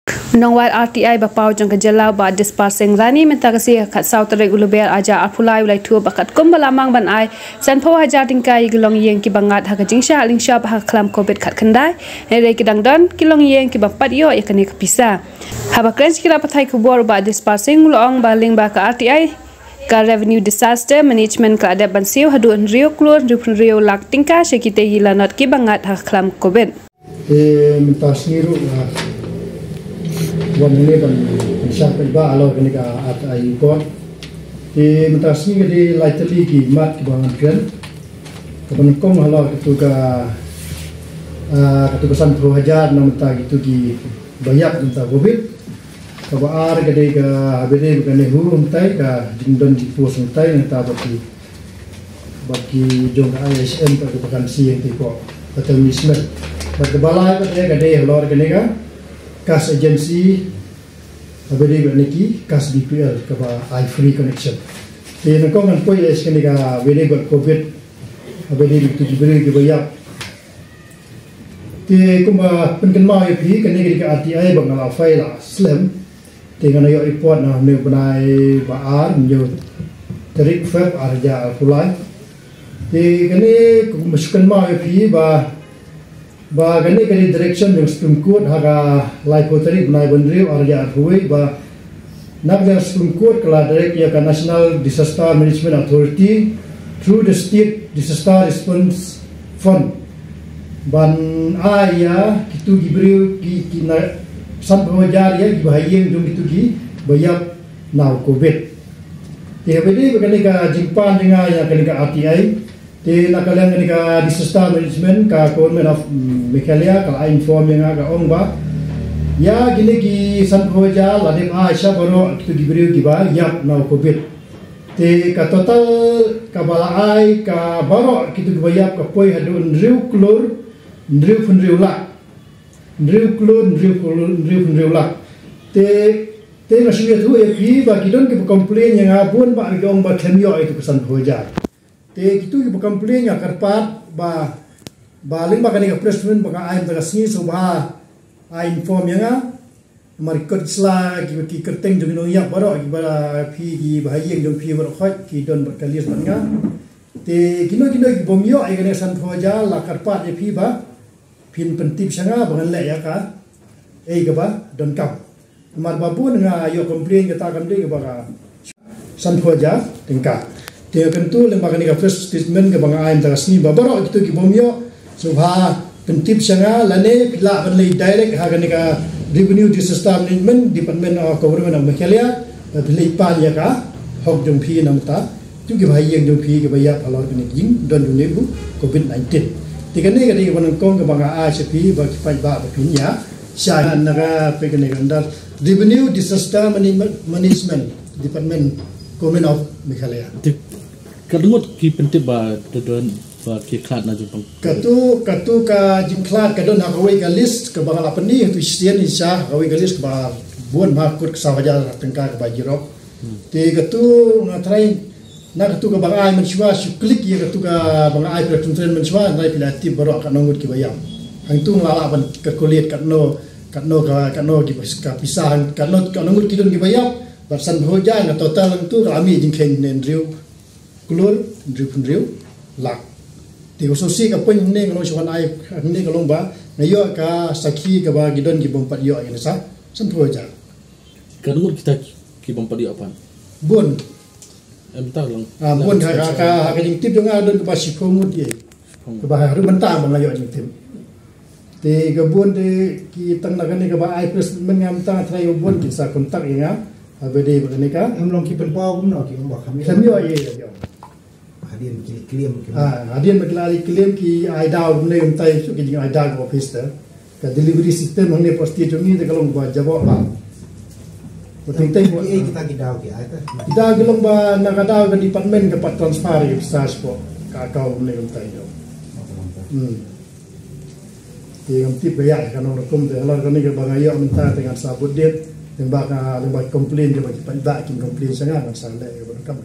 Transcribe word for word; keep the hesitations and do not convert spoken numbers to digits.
Nongwad R T I ba paw jong ka jylla u Bah Dispar Singh Rani mynta ka sngi ka khatsaw tarik u Lber arhajar arphew lai u la ïathuh ba katkum ba la mang ban ai sanphew hajar tyngka ïa ki longïing kiba ngat ha ka jingshah lyngshop ha ka khlam covid khatkhyndai, hynrei ki dang don ki longïing kiba pat ïoh ïa kane ka pisa. Haba kren sha ki lad pathai khubor u Bah Dispar Singh u la ong ba lyngba ka R T I, ka Revenue Disaster Management ka la dep ban siew haduh hynriew klur hynriew phew hynriew lak tyngka sha kitei ki lanot kiba ngat ha ka khlam covid. Te mynta sngi ruh nga wan hangne ban pynshai paidbah halor kane ka R T I report. Te mynta sngi ka dei lai tylli ki mat kiba ngan kren. Kaba nyngkong halor katu ka, ah, katu ka sanphew hajar na mynta kitu kiba ïap mynta covid. Kaba ar ka dei ka, haba dei ka NEHU mynta ka jingdon ki post mynta, mynta ba ki, ba ki jong ka I H M ka, ka vacancy hangtei ko, ka te mismet. Bad kaba lai pat ka dei halor kane ka cash agency, haba dei kane ki cash B P L kaba ai free connection. Te nyngkong ngan poi ïa kane ka, haba dei ka covid, haba dei kitu ki briew kiba ïap. Te kumba pynkynmaw ïa phi, kane ka dei ka R T I ba nga la file la slem. Te nga la ïoh report na une u bnai ba ar, hynñiew tarik Feb arhajar arphew lai. Te kane kumba shu kynmaw ïa phi ba, ba kane ka dei direction jong Supreme Court ha ka laiphew tarik bnai ba hynriew arhajar arphew wei ba na ka liang Supreme Court ka la direct ïa ka National Disaster Management Authority through the State Disaster Response Fund ban ai ïa kitu ki briew ki, ki na sanphew hajar ïa kiba ha ïing jong kitu kiba ïap na u covid. Te haba dei ba kane ka jingpan jong nga ïa kane ka R T I, te na ka liang kane ka disaster management ka Government of, mm, Meghalaya ka la inform ïa nga, ka ong ba ïa kine ki sanphew hajar la dep ai sha baroh kitu ki briew kiba ïap na u covid. Te ka total kaba la ai ka baroh kitu kiba ïap ka poi haduh hynriew klur hynriew phew hynriew lak. Hynriew klur hynriew klur hynriew phew hynriew lak. Te, te nga shu ïathuh ïa phi ba ki don kiba complain ïa nga bun ba ki ong ba khlem ïoh ïa kitu ki sanphew hajar. Te kitu kiba complain nga kyrpad ba, ba lyngba kane ka press release ba nga ai mynta ka sngi sngewbha ai inform ïa nga. Namar ki kot ki sla ki, ki kyrteng jong ki nongïap baroh kiba, phi kiba ha ïing jong phi baroh khoit ki don bad ka list bad nga. Te kino kino ki bym ïoh ïa kane ka sanphew hajar la kyrpad ïa phi ba phin pyntip sha nga ba ngan leh ïa kaei kaba donkam. Namar ba bun nga ïoh complain kata kam dei kaba ka sanphew hajar tyngka. Te kyntu lyngba kane ka press statement kaba nga ai mynta ka sngi ba baroh kito ki bym ïoh sngewbha pyntip sha nga lane phi lah ban leit direct ha kane ka Revenue Disaster Management Department of Government of Meghalaya ba phi leit pan ïa ka hok jong phi na bynta kito kiba ha ïing jong phi kiba ïap halor kane ka jingdon jong une u covid nineteen. Te kane ka dei kaba nyngkong kaba nga ai sha phi ba ki paidbah ba phin ïa shai na ka, phi, kane ka under Revenue Disaster Management, Management Department, Government of Meghalaya. Te ka ngut ki pyntip ba te don ba ki khlad na jingpang. Katu, katu ka jingkhlad ka don ha kawei ka list kaba nga la pyni ha tu shisien, sha kawei ka list kaba bun, ma kut ka saw hajar tyngka kaba jirok. Hmm. Te katu nga trai na katu kaba nga ai mynshuwa, shu click ïa katu kaba nga ai press release mynshuwa, nga trai phi la tip baroh katno ngut kiba ïap. Hangtu nga la lah ban calculate katno, katno ka, katno ki, ka pisa, katno, katno ngut ki don kiba ïap. Bad sanphew hajar nga total hangtu ka la mih jingkheiñ ne hynriew klur hynriew phew hynriew lak. Te ka sngewsih ka point hangne nga long shu wan ai hangne ka long ba nga ïoh ka sakhi kaba ki don ki bym pat ïoh ïa kane sa sanphew hajar. Ka ngut kita ki bym pat ïoh pan. Bun. Em ta long. Ah, bun ha ka, ka, ka jingtip jong nga don kaba shiphew ngut ïa. Shiphew ngut. Kaba harum mynta ba nga ïoh jingtip. Te ka bun te ki tang na kane kaba ai press mynta nga trai ka bun ki sa contact ïa nga. Haba dei ba kane ka. Em long ki pynpaw kumno ki ong ba kham ïoh. Kham ïoh, ïa, ïa, ïa. Hadien ki claim ki. Ah, hadien ba ki la claim ki ai daw kumne kumtai, shu ki jing ai daw ka office te. Ka delivery system hangne post jong ngi te ka long ba jaboh ba. Ba teng teng ki, eh, kita ki daw ki ai te. Ki daw ki long ba na ka daw ka department ka pat transfer ïa ka pisa sha ka account kumne kumtai jong. Hmm. Te ngam tip ba ïa ka nong rukom te halor kane kaba nga ïoh mynta te ngan sa bud date. Te ba ka, te ba complain, te ba ki paidbah kin complain sha nga ngan sa leh ïa ka ba rukom.